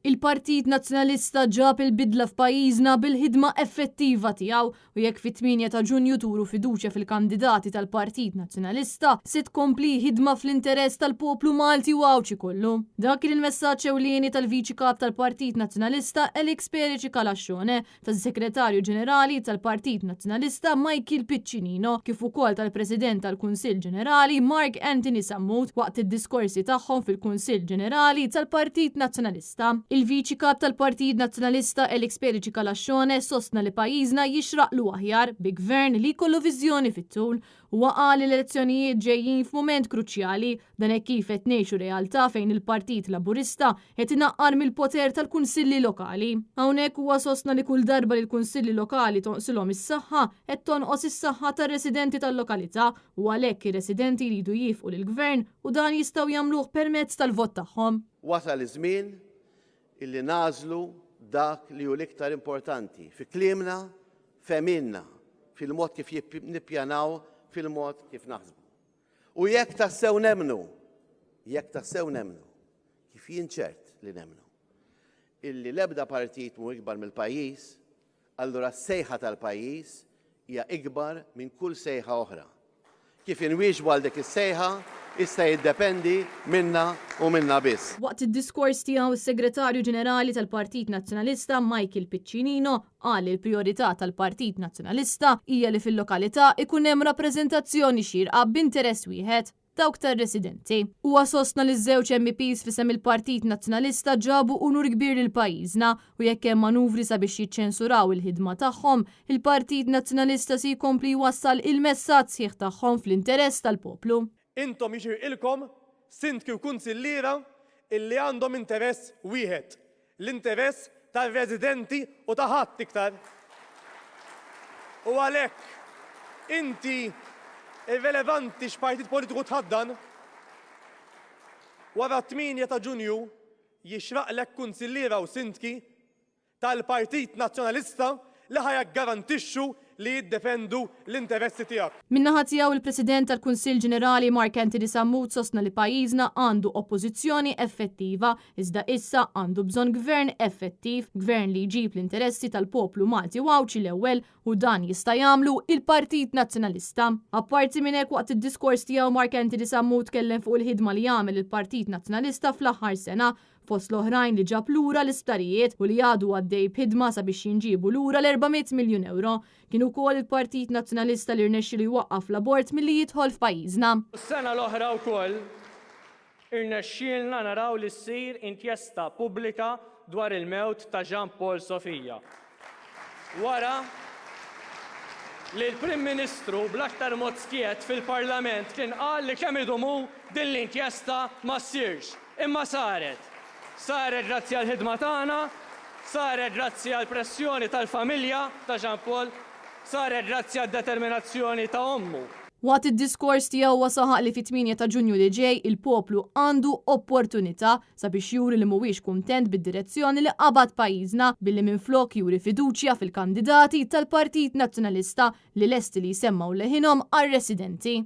Il-Partit Nazzjonalista ġab il-bidla f'pajjiżna bil-ħidma effettiva tiegħu u jekk fit-8 ta' Ġunju turu fiduċja fil-kandidati tal-Partit Nazzjonalista se tkompli ħidma fl-interess tal-poplu Malti u Għawdxi kollu. Dak kien il-messaġġ ewlieni tal-Viċi Kap tal-Partit Nazzjonalista Alex Perici Calascione tas-Segretarju Ġenerali tal-Partit Nazzjonalista Michael Piccinino kif ukoll tal-President tal-Kunsill Ġenerali Mark Anthony Sammut waqt id-diskorsi tagħhom fil-Kunsill Ġenerali tal-Partit Nazzjonalista. Il-Viċi Kap tal-Partit Nazzjonalista Alex Perici Calascione sostna li pajjiżna jixraqlu aħjar bi Gvern li jkollu viżjoni fit-tul. Huwa qal li l-elezzjonijiet ġejjin f'mument kruċjali, dan hekk kif qed ngħixu realtà fejn il-Partit Laburista qed inaqqar mill-poter tal-Kunsilli Lokali. Hawnhekk huwa sostna li kull darba li l-Kunsilli Lokali tonqsilhom is-saħħa, qed tonqos is-saħħa tar-residenti tal-lokalità u għalhekk ir-residenti jridu jiefqu lill-Gvern u dan jistgħu jagħmluh permezz tal-vot tagħhom. Wasal iż-żmien illi nagħżlu dak li hu l-iktar importanti fi kliemna, f'għemilna, fil-mod kif nippjanaw, fil-mod kif naħsbu. U jekk tassew nemmnu, jekk tassew nemmnu, kif jien ċert li nemmnu, illi l-ebda partit mhu ikbar mill-pajjiż, allura s-sejħa tal-pajjiż hija ikbar minn kull sejħa oħra. Kif inwieġbu għal dik is-sejħa issa jiddependi minna u minna biss. Waqt id-diskors tiegħu s-Segretarju Ġenerali tal-Partit Nazzjonalista Michael Piccinino qal li l-prijorità tal-Partit Nazzjonalista hija li fil-lokalità ikun hemm rappreżentazzjoni xierqa b'interess wieħed, dawk tar-residenti. Huwa sostna li ż-żewġ MEPs f'isem il-Partit Nazzjonalista ġabu unur kbir lil pajjiżna u jekk hemm manuvri sabiex jiċċensuraw il-ħidma tagħhom, il-Partit Nazzjonalista se jkompli jwassal il-messaġġ sħiħ tagħhom fl-interess tal-poplu. Intom jixirqilkom sindki u kunsilliera illi għandhom interess wieħed, l-interess tar-residenti u ta' ħadd iktar. U għalhekk inti irrelevanti x'partit politiku tħaddan, wara t-8 ta' Ġunju jixraqlek kunsilliera u sindki tal-Partit Nazzjonalista li ħa jaggarantixxu li jiddefendu l-interessi tiegħek. Min-naħa tiegħu il-President tal-Kunsill Ġenerali Mark Anthony Sammut sostna li pajjiżna għandu Oppożizzjoni effettiva iżda issa għandu bżonn Gvern effettiv, Gvern li jġib l-interessi tal-poplu Malti u Għawdxi l-ewwel u dan jista' jagħmlu il-Partit Nazzjonalista. Apparti minn hekk waqt id-diskors tiegħu Mark Anthony Sammut tkellem fuq il-ħidma li għamel il-Partit Nazzjonalista fl-aħħar sena fost l-oħrajn li ġab lura l-isptarijiet u li għadu għaddej b'ħidma sabiex jinġiebu lura l-400 miljun ewro. Kien ukoll il-Partit Nazzjonalista li rnexxielu jwaqqaf l-abort milli jidħol f'pajjiżna. Is-sena l-oħra wkoll irnexxielna naraw li ssir inkjesta pubblika dwar il-mewt ta' Jean Paul Sofia. Wara li l-Prim Ministru bl-aktar mod skjett fil-Parlament kien qal li kemm idum hu din l-inkjesta ma ssirx. Imma saret. Saret grazzi għall-ħidma tagħna, saret grazzi għall-pressjoni tal-familja ta' Jean Paul, saret grazzi għad-determinazzjoni ta' ommu. Waqt id-diskors tiegħu huwa saħaq li fit-8 ta' Ġunju li ġej il-poplu għandu opportunità sabiex juri li mhuwiex kuntent bid-direzzjoni li qabad pajjiżna billi minflok juri fiduċja fil-kandidati tal-Partit Nazzjonalista li lesti li jsemmgħu leħinhom għar-residenti.